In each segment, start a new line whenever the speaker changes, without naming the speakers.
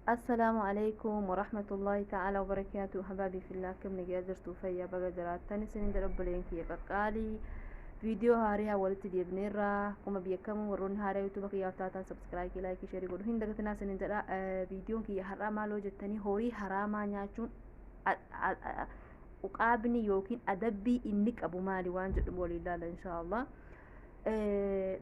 Assalaamu alaikum warahmatullahi ta'ala wabarakaatu. Habaabii fillaa, akkam nagaa jirtu? Fayyaa baga jiraattan isinin jedha. Obboleen kiyya qaqqaalii, viidiyoo haaraa walitti deebineerra. Akkuma beekamu, warroonni haaraa YouTube kiyyaaf taatan subscribe, like, share godhu hin dagatinaa isinin jedha. Viidiyoon kiyya har'aa maaloo jettanii, horii haraamaa nyaachuun uqaabni yookiin adabbii inni qabu maali waan jedhu waliin ilaala, inshaallah.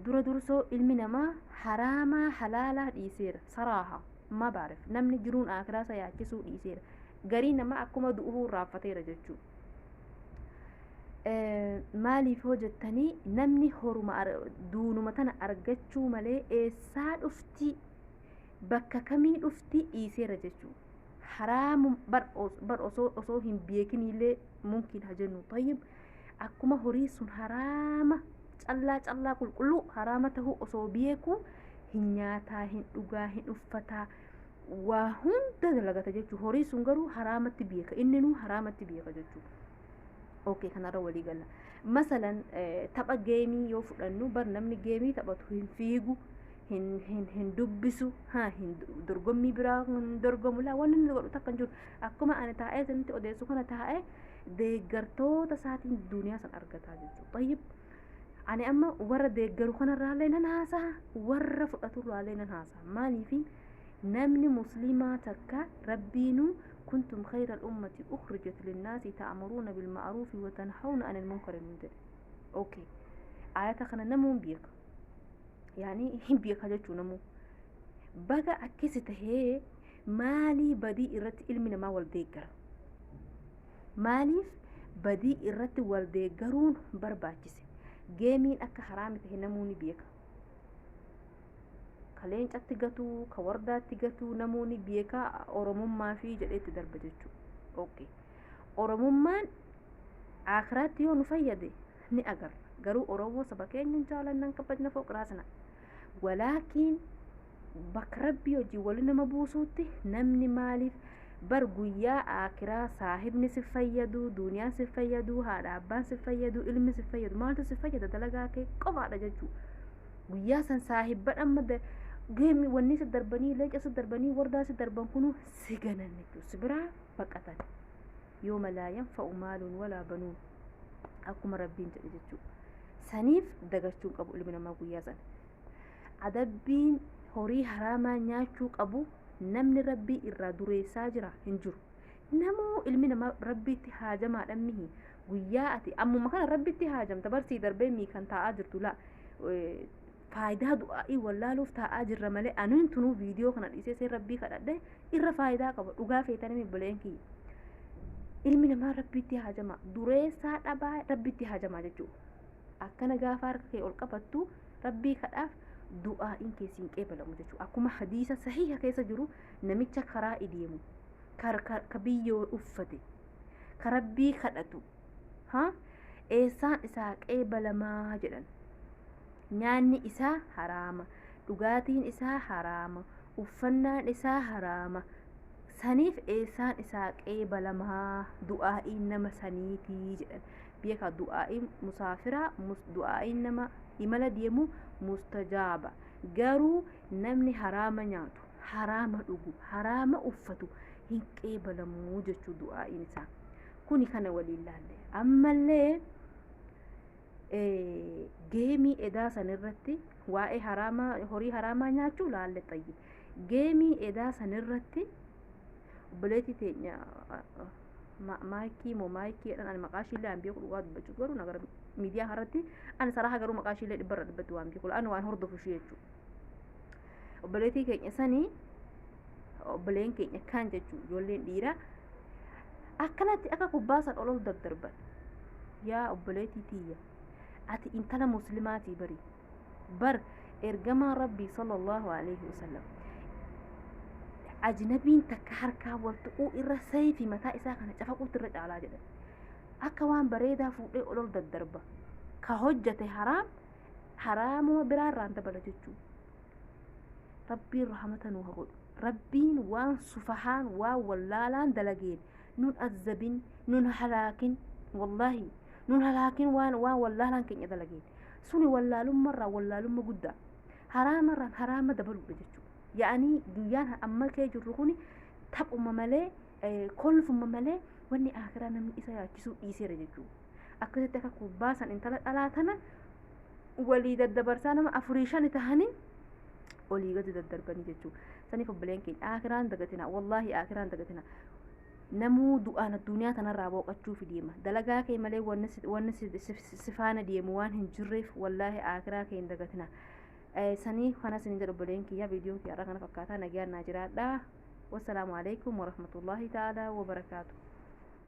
Dura dursoo ilmi namaa haraamaa halaalaa dhiiseera. Saraaha ma baarif namni jiruun akiraa isa yaachisuu dhiiseera. Garii namaa akkuma du'uu raaffateera jechuudha. Maaliif hoo jettanii, namni horuma duunuma tana argachuu malee eessaa dhufti, bakka kamii dhufti dhiiseera jechuudha. Haraamu bar osoo hin beekinillee mumkin haa jennu. Tayyib, akkuma horii sun haraama callaa callaa qulqulluu haraama tahuu osoo beeku hin nyaataa, hin dhugaa, hin uffataa, waa hunda dalagata jechuudha. Horii sun garuu haraamatti beeka, inni nuu haraamatti beeka jechuudha. Okay, kanarra walii galla. Masalan tapha game yoo fudhannu, bar namni game taphatu hin fiigu, hin hin hin dubbisu, ha hin dorgommii biraa hin dorgomu. Laa, wanni inni godhu takka hin jiru. Akkuma ani taa'ee isinitti odeessu kana taa'ee deeggartoota isaatiin duniyaa san argataa jechuudha. Tayyib, ani amma warra deeggaru kanarraallee nan haasa'a, warra fudhaturraallee nan haasa'a. Maaliifi namni musliimaa takka rabbiinuu "كنتم خير الأمة أخرجت للناس تأمرون بالمعروف وتنهون عن المنكر" nuun jedhe. Okay, ayata kana namuun beeka, yaani hin beeka jechuu namuu. Baga akkasi tahee, maalii badii irratti ilmi namaa wal deeggara? Maaliif badii irratti wal deeggaruun barbaachise? Gameiin akka haraami tahe namuu ni beeka. Ka leencatti gatuu, ka wardaatti gatuu namuu ni beeka. Oromummaa fi jedheetti darba jechuudha. Okay. Oromummaan akiraatti yoo nu fayyade ni agarra. Garuu Oromoo saba keenya hin jaalannan, kabajna, fooqiraasna. Walaakiin bakka rabbii hojii wali nama buusuutti namni maaliif bar guyyaa akiraa saahibni si fayyadu, duuniyaan si fayyadu, haadha abbaan si fayyadu, ilmi si fayyadu, maaltu si fayyada? Dalagaa kee qofaadha jechuudha. Guyyaa san saahibban amma game wanni si darbanii, leenca si darbanii, wardaa si darban kunu si ganan jechuudha. Si biraa baqatan. يوم لا ينفع مال ولا بنون akkuma rabbiin jedhe jechuudha. Saniif dagachuun qabu ilmi namaa guyyaa sana. Adabbiin horii haraamaa nyaachuu qabu, namni rabbii irraa dureessaa jira hin jiru. Namuu ilmi namaa rabbiitti haajamaadhaan mihi. Guyyaa ati ammuma kana rabbitti haajamta barsii darbee mii kan taa'aa jirtu laa. Faayidaa du'aa'ii wallaaluuf taa'aa jirra malee, anuun tunuu viidiyoo kana dhiisee seen rabbii kadhadhe irra faayidaa qaba. Dhugaa feetanii buleen kiyya. Ilmi namaa rabbiitti haajama, dureessaa dhabaa rabbitti haajamaa jechuudha. Akkana gaafa harka kee ol qabattu rabbii kadhaaf, du'aa'iin keessi hin qeebalamu jechuudha. Akkuma hadiisa sahiha keessa jiru, namicha karaa ideemu, ka biyyoo uffate, ka rabbii kadhatu, ha eessaan isaa qeebalamaa jedhan. Nyaanni isaa haraama, dhugaatiin isaa haraama, uffannaan isaa haraama. Saniif eessaan isaa qeebalamaa du'aa'iin nama saniitii jedhan. Beeka, du'aa'iin musaafiraa, du'aa'iin nama imala deemu mustajaaba. Garuu namni haraama nyaatu, haraama dhugu, haraama uffatu hin qeebalamuu jechuu du'aa'iin isaa. Kuni kana waliin laalle. Ammallee game edaa sanirratti waa'ee haraamaa, horii haraamaa nyaachuu laalle. Xayyib, game edaa sanirratti obboleettii teenya maayikii moo maayikii jedhan, ani maqaa ishiillee an beeku. Dhugaa dubbachuuf garuu nagara miidiyaa irratti ani saraaha garuu maqaa ishiillee dhibbarra dhibbatti waan beeku, ani waan hordofu ishee jechuudha. Obboleettii keenya sanii, obboleen keenya kan jechuudha, ijoolleen dhiiraa akkanatti akka kubbaa san ol ol daddarban. Yaa obboleettii tiyya, ati intala muslimaatii bari. Bar ergamaan rabbii صلى الله عليه وسلم ajnabiin takka harkaa wal tuquu irra sayfi mataa isaa kana cafaquutti irra caalaa jedhan. Akka waan bareedaa fuudhee ol ol daddarba. Ka hojjate haraam, haraamuma biraarraan dabala jechuu. Rabbiin rahmata nuu haa godhu. Rabbiin waan sufahaan, waan wallaalaan dalageen nun azzabin, nun halaakin. Wallaahi nun halaakin. Waan wallaalaan keenya dalageen suni wallaalummarraa wallaalumma guddaa, haraamarraan haraama dabaluudha jechuudha. Yaa'anii guyyaan amma kee jirru kun taphuma malee, kolfuma malee, wanni akiraa namni isa yaachisuu dhiiseera jechuudha. Akkasitti akka kubbaa san intala dhalaa tana walii daddabarsaa nama afurii shani tahanii olii gadi daddarbanii jechuudha. Saniif obboleen keenya, akiraan dagatina, wallaahi akiraan dagatina. Namuu du'aan addunyaa tanarraa booqachuuf deema. Dalagaa kee malee wanni si faana deemu waan hin jirreef, wallaahi akiraa kee hin dagatina. Sanii kana isin jedhu obboleen kiyya, viidiyoon kiyya irraa kana fakkaataa. Nagaan naa jiraadha. Wassalaamu alaikum warahmatullaahi ta'ala wabarakaatu.